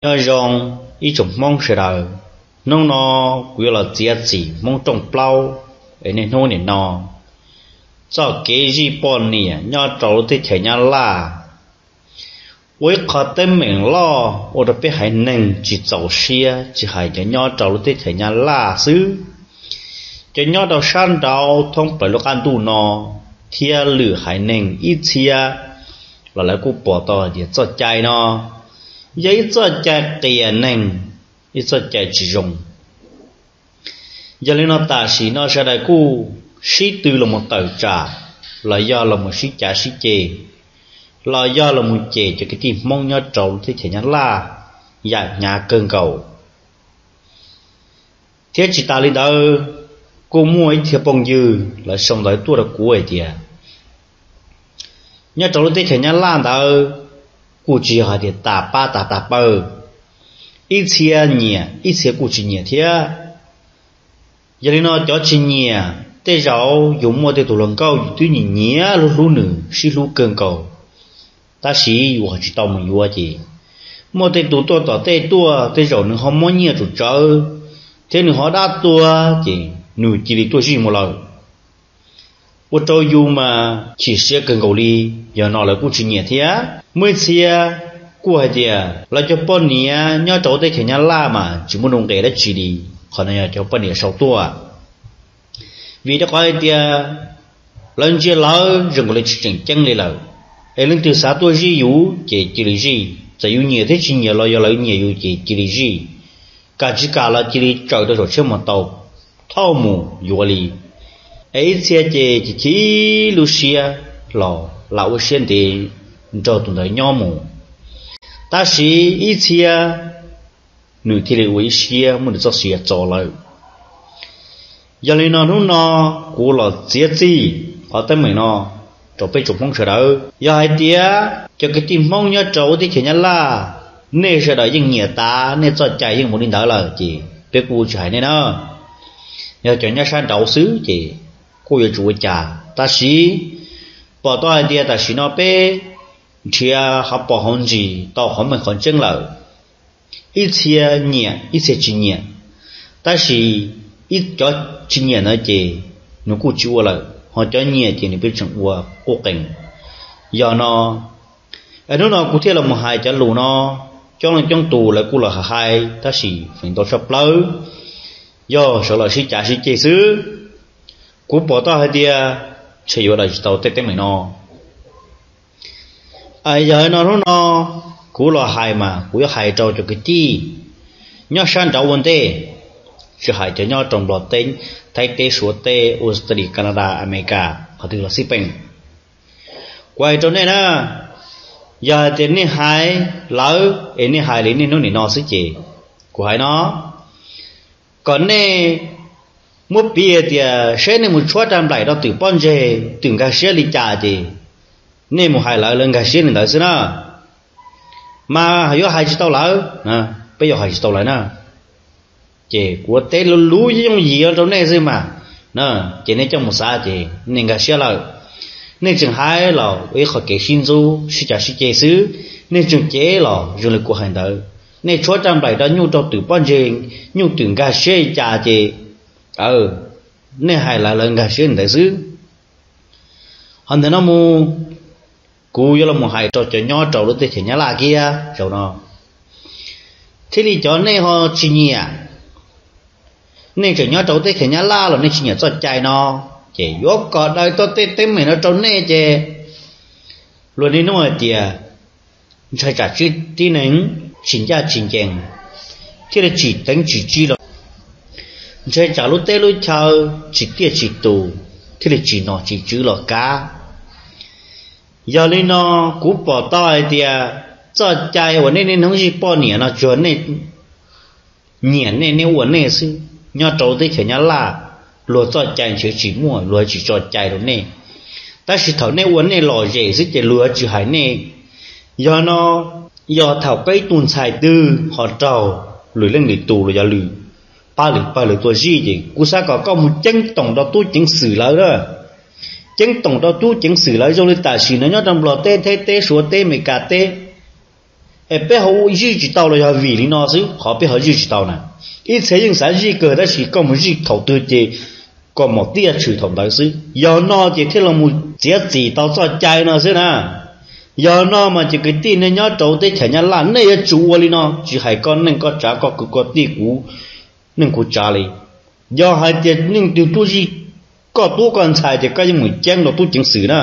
Nyob zoo ib tsoom Hmoob sawv daws, hnub no kuv yuav los txiav txim Hmoob rooj plaub es niaj hnub nim no txoj kev zij poj niam nyob rau lub teb chaws Nyab Laj ua ib qho teeb meem loj ua rau peb haiv neeg tsis txaus siab, tsis hais cov nyob rau lub teb chaws Nyab Laj xwb, cov nyob rau sab nraud thoob plaws lub qab ntuj no thiab lwm haiv neeg ib txhia los lawv kuj pom tau hais tias txoj cai no yog ib txoj cai qias neeg, ib txoj cai tsis zoo. Yog li no tam sim no sawv daws kuj sib tw los mus tawm tsam, los yog los mus sib cav sib ceg, los yog los mus cem cov kwv tij Hmoob nyob rau lub teb chaws Nyab Laj yam hnyav kawg nkaus. Thiab tsis tas li ntawd, kuj muaj ib txhia phooj ywg lawv sau ntawv tuaj rau kuv hais tias nyob rau lub teb chaws Nyab Laj ntawd kuj tsis yog hais tias tas pab tas tas pawg, ib txhia nyiam ib txhia kuj tsis nyiam thiab. Yog li no cov tsis nyiam tej zaum yus muaj tej tus hluas nkauj yus twb nyiam nyiam hlub hlub nws sib hlub kawg nkaus, tab sis yus ho tsis tau mus yuav ces muaj tej tus tuaj tom tej tuaj tej zaum nws ho muab nyiaj tsum tsawv thiab nws ho dab tuag ces nws cia li tuaj zij mus lawm, ua rau yus mas chim siab kawg nkaus li. Yog no lawv kuj tsis nyiam thiab. Muaj ib txhia kuj hais tias lawv cov poj niam nyob rau teb chaws Nyab Laj mas tsis muaj nuj nqis dab tsi li. Qhov no yog cov poj niam sau tuaj, vim rau qhov hais tias lawv ntsia lawv zoo nkaus li tsis tseem ceeb li lawm, es leej twg xav tuaj zij yus ces cia li zij, txawm yus nyiam thiab tsis nyiam los yog lawv nyiam yus ces cia li zij, kam tsis kam los cia li tsaws rau saum tsheb mus tau thauj mus yuav li. Es ib txhia ces chim chim lub siab los lam ua siab ntev nrog tus ntawd nyob mus, tab sis ib txhia nws thiaj li ua ib siab muab nws txoj sia txo lawm. Yog li no hnub no kuv los txiav txim qhov teeb meem no rau peb tsoom Hmoob sawv daws. Yog hais tias cov kwv tij Hmoob nyob rau lub teb chaws Nyab Laj, nej sawv daws yeej nyiam tas, nej txoj cai yeej mus li ntawd lawm ces peb kuj tsis hais nej na. Yog cov nyob sab nraud xwb ces kuj yuav tsum ua cas, tab sis pom tau hais tias tam sim no peb nrhiav qhov pom hauv ntsis tau qhov meej qhov tseeb lawm. Ib txhia nyiam ib txhia tsis nyiam, tab sis ib cov tsis nyiam ntawd ces nws kuj tsis ua lawm, ho cov nyiam ces nws pheej tseem ua qub qees. Yog no, hnub no kuv thiaj los mus hais cov lus no, coob leej coob tus lawv kuj los hais, tab sis feem ntau tshaj plaws yog sawv los sib cav sib ceg xwb. Kuv pom tau hais tias ntshe yuav daws tsis tau tej teeb meem no. Yog no hnub no kuv los hais mas kuv yuav hais rau cov kwv tij nyob sab nraud ua ntej, tsis hais cov nyob rau Nplog teb, Thaib teb, Suav teb, Australia, Canada, America, qhov twg los xij peem. Kuv hais rau nej na, yog hais tias nej hais lawm es nej hais li niaj hnub nim no xwb ces kuv hais no, kom nej muab piv hais tias seb nej mus tshuab raj nplaim rau twm pob ntseg twm nkag siab li cas ces nej mus hais lawv, lawv nkag siab li ntawd xwb na. Mas yuav hais tsis tau lawv, peb yuav hais tsis tau lawv na. Ces kuv ua teb lub lub yooj yim rau nej xwb mas, ces nej coj mus xav ces nej nkag siab lawm. Nej tseem hais los ua ib qho kev sib ntxub sib cav sib ceg xwb, nej tseem cev los zoo li kuv hais ntawd, nej tshuab raj nplaim rau nyuj rau twm pob ntseg, nyuj twm nkag siab li cas ces nej hais lawv, lawv nkag siab li ntawd xwb. Ho ntawm no mus, kuv yuav los mus hais rau cov nyob rau lub teb chaws Nyab Laj kiag zaum no, thiaj li cov nej ho tsis nyiam, nej tseem nyob rau teb chaws Nyab Laj los nej tsis nyiam txoj cai no, ces yuav kom daws tau tej teeb meem no rau nej ces luag niaj hnub hais tias ntshai tsam tib neeg tsis ncaj tsis ncees thiaj li tsim teev tsim tsi los, ntshai tsam lub teb lub chaw tsis tiaj tsis tus thiaj li tsis nom tsis tswv los kav. Yog li no, kuv pom tau hais tias txoj cai uas nej niaj hnub zij poj niam no tsuas nej nyiam nej, nej ua nej xwb. Nyob rau teb chaws Nyab Laj, luag txoj cai ntshe tsis muaj, luag tsis tso cai rau nej, tab sis thaum nej ua nej lom zem xwb ces luag tsis hais nej. Yog no, yog thaum peb tus ntxhais twg ho raug lwm leej lwm tus los yog lwm pab lwm pawg lwm tua zij ces kuv xav kom koj mus ceeb toom rau tub ceev xwm lawv, ceeb toom rau tub ceev xwm lawv zoo li tam sim no nyob rau Nplog teb, Thaib teb, Suav teb, Amelikas teb, Es peb ho zij tsis tau los yog vim li no xwb, qhov peb ho zij tsis tau na. Ib txhia yeej xav zij kawg tab sis koj mus zij thaum twg ces koj mom tiaj tshwm thaum ntawd xwb. Yog no ces thiaj los mus txiav txim tau txoj cai no xwb na. Yog no mas ces kwv tij nej nyob rau teb chaws Nyab Laj nej yuav tsum ua li no, tsis hais koj neej koj tsav, koj kwv koj tij, kuv neej kuv tsav li. Yog hais tias leej twg tuaj zij koj tub koj ntxhais ces koj yeej mus ceeb rau tub ceev xwm na,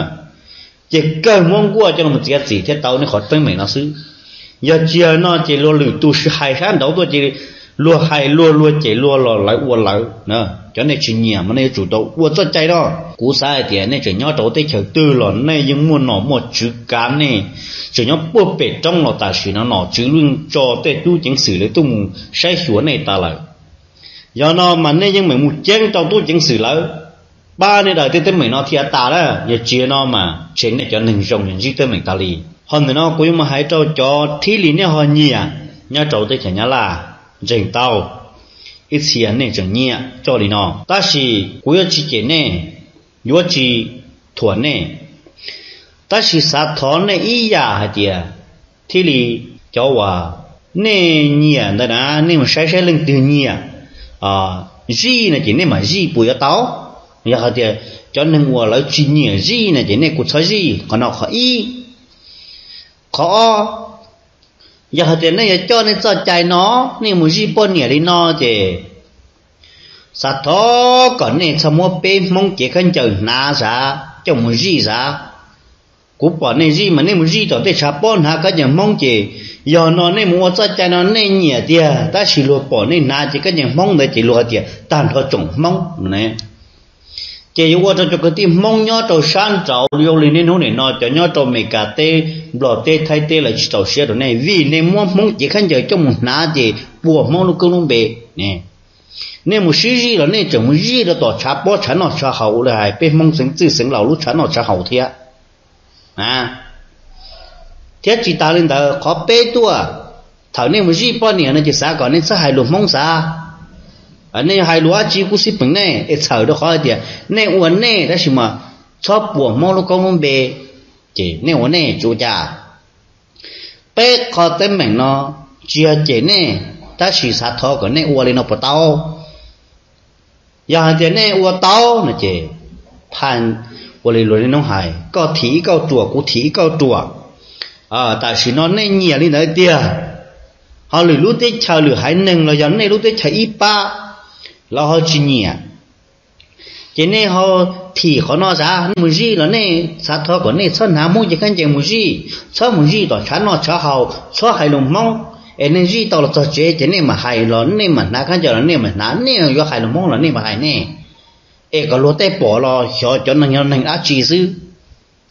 ces kawg muab nkuaj coj los txiav txim thiab tau nej qhov teeb meem no xwb. Yog tsis yog no ces luag lwm tus sis hais sab nraud tuaj ces luag hais luag, luag cem luag los lawv ua lawv. Cov nej tsis nyiam mas nej yuav tsum tau ua txoj cai no. Kuv xav hais tias nej tseem nyob rau teb chaws twg los nej yeej muaj nom muaj tswv kav, nej tseem nyob puag pem roob los tam sim no nom tswv yeej tso tej tub ceev xwm lawv tuaj mus saib xyuas nej tas lawm. Yog no mas nej yeej meem mus ceeb rau tub ceev xwm lawv, pab nej daws tej teeb meem no thiaj tas na. Yog tsis yog no mas ntshe nej cov neeg zoo yuav ntsib teeb meem tas li. Ho ntawm no kuv yuav mus hais rau cov thib li nej ho nyiam nyob rau teb chaws Nyab Laj, ntseeg tau, ib txhia nej tseem nyiam coj li no, tab sis kuv yuav tsis cem nej, yuav tsis thuam nej, tab sis xav thov nej ib yam hais tias, thib li, cov uas nej nyiam ntawd na, nej mus saib saib leej twg nyiam zij no ces nej mam zij puas yuav tau. Yog hais tias cov neeg uas lawv tsis nyiam zij no ces nej kuj txhob zij. Qhov no qhov ib. Qhov ob, yog hais tias nej yuav coj nej txoj cai no, nej mus zij poj niam li no ces xav thov kom nej txhob muab peb Hmoob cev khaub ncaws hnav xav coj mus zij xav. Kuv pom nej zij mas nej mus zij tom tej tshav pob hnav khaub ncaws Hmoob ces yog no nej mus ua txoj cai no nej nyiam tiag, tab sis luag pom nej hnav ces khaub ncaws Hmoob ntawd ces luag hais tias tag nrho tsoom Hmoob no. Ces yuav ua rau cov kwv tij Hmoob nyob rau sab nraud zoo li niaj hnub nim no cov nyob rau Meskas teb, Nplog teb, Thaib teb lawv tsis txaus siab rau nej vim nej muab Hmoob cev khaub ncaws coj mus hnav ces puas Hmoob lub koob lub npe. Nej mus sib zij los nej tseem mus zij rau tom tshav pob tshav noj tshav haus, ua li hais peb Hmoob xeev txwj xeev laus lub tshav noj tshav haus thiab. Thiab tsis tas li ntawd, qhov peb tuaj, thaum nej mus zij poj niam no ces xav kom nej txhob hais lus Hmoob xav. Nej yog hais lus dab tsi kuj xij peem nej, es txhawm rau qhov hais tias nej ua nej tab sis mas txhob puas Hmoob lub koob lub npe, ces nej ua nej tsis ua cas. Peb qho teeb meem no tsis yog cem nej, tab sis xav thov kom nej ua li no puas tau. Yog hais tias nej ua tau no ces, pha, ua li luag niaj hnub hais, koj thim ib kauj ruam kuv thim ib kauj ruam. Tam sim no nej nyiam li ntawd tiag, ho lwm lub teb chaws lwm haiv neeg los yog nej lub teb chaws ib pab, lawv ho tsis nyiam, ces nej ho thim qhov no xav, nej mus zij los nej xav thov kom nej txhob hnav Hmoob cev khaub ncaws mus zij, txhob mus zij tom tshav noj tshav haus, txhob hais lus Hmoob. Es nej zij tau los txog tsev ces nej mam hais los nej mam hnav khaub ncaws los nej mam hnav, nej yuav hais lus Hmoob los nej mam hais nej. Es kom luag tej pom los xyov cov neeg yog neeg dab tsi xwb.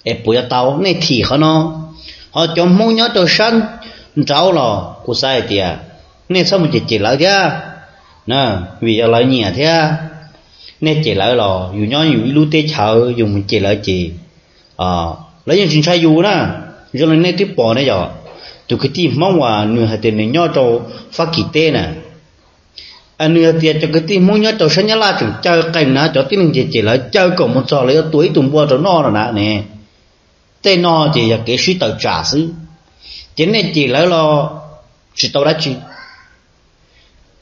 Es puas yuav tau, nej thim qhov no. Ho cov Hmoob nyob rau sab nraud los kuv xav hais tias nej txhob mus cem cem lawv thiab, vim yog lawv nyiam thiab. Nej cem lawv los yus nyob yus ib lub teb chaws, yus mus cem lawv ces lawv yeej tsis ntshai yus na. Zoo li nej twb pom ne, yog tus kwv tij Hmoob uas nws hais tias nws nyob rau Fab Kis teb na, nws hais tias cov kwv tij Hmoob nyob rau sab Nyab Laj tseem caw qees na, cov tib neeg ces cem lawv caw kom mus txog lawv yuav tua ib tug npua rau noj no na ne. Tej no ces yog kev sib tawm tsam xwb, ces nej cem lawv los tsis tau dab tsi.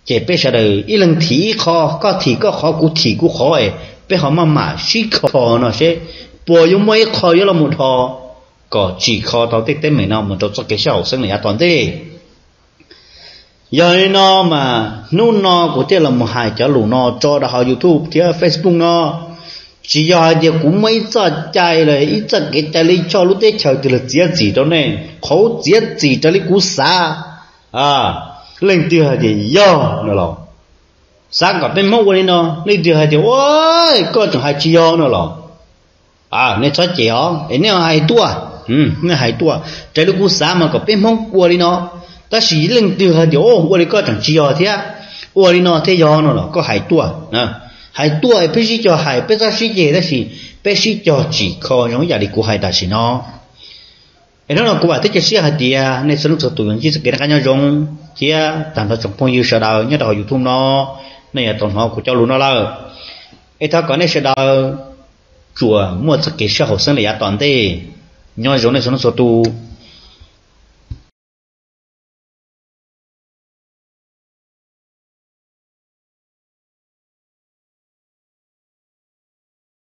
Ces peb sawv daws ib leeg thim ib qho, koj thim koj qhov kuv thim kuv qhov es peb ho maj mam sib kho no seb puas yuav muaj ib qho yuav los mus dhos, kom tsim kho tau tej teeb meem no mus rau txoj kev sib haum xeeb lawm yav tom ntej. Yog li no mas hnub no kuv thiaj los mus hais cov lus no tso rau hauv YouTube thiab Facebook no, tsis yog hais tias kuv muaj ib txoj cai los ib txoj kev cai li txog lub teb chaws twg los txiav txim rau nej, qhov txiav txim raws li kuv xav. Leej twg hais tias yog no los xav kom peb Hmoob ua li no, leej twg hais tias ua koj tseem hais tsis yog no los nej txhob cem os, es nej hais tuaj, nej hais tuaj. Raws li kuv xav mas kom peb Hmoob ua li no, tab sis leej twg hais tias ua li koj tseem tsis yog thiab, ua li no thiaj yog no los koj hais tuaj. Hais tuaj es peb sib cog hais, peb txhob sib ceg, tab sis peb sib cog tsim kho zoo ib yam li kuv hais tam sim no. Es hnub no kuv vam thiab cia siab hais tias nej txhua leej txhua tus yuav ntsib txoj kev noj qab nyob zoo, thiab tag nrho tsoom phooj ywg sawv daws nyob rau hauv YouTube no, nej yuav tau hnov kuv cov lus no lawm. Es thov kom nej sawv daws tsuas muaj txoj kev sib haum xeeb lawm yav tom ntej. Nyob zoo nej txhua leej txhua tus.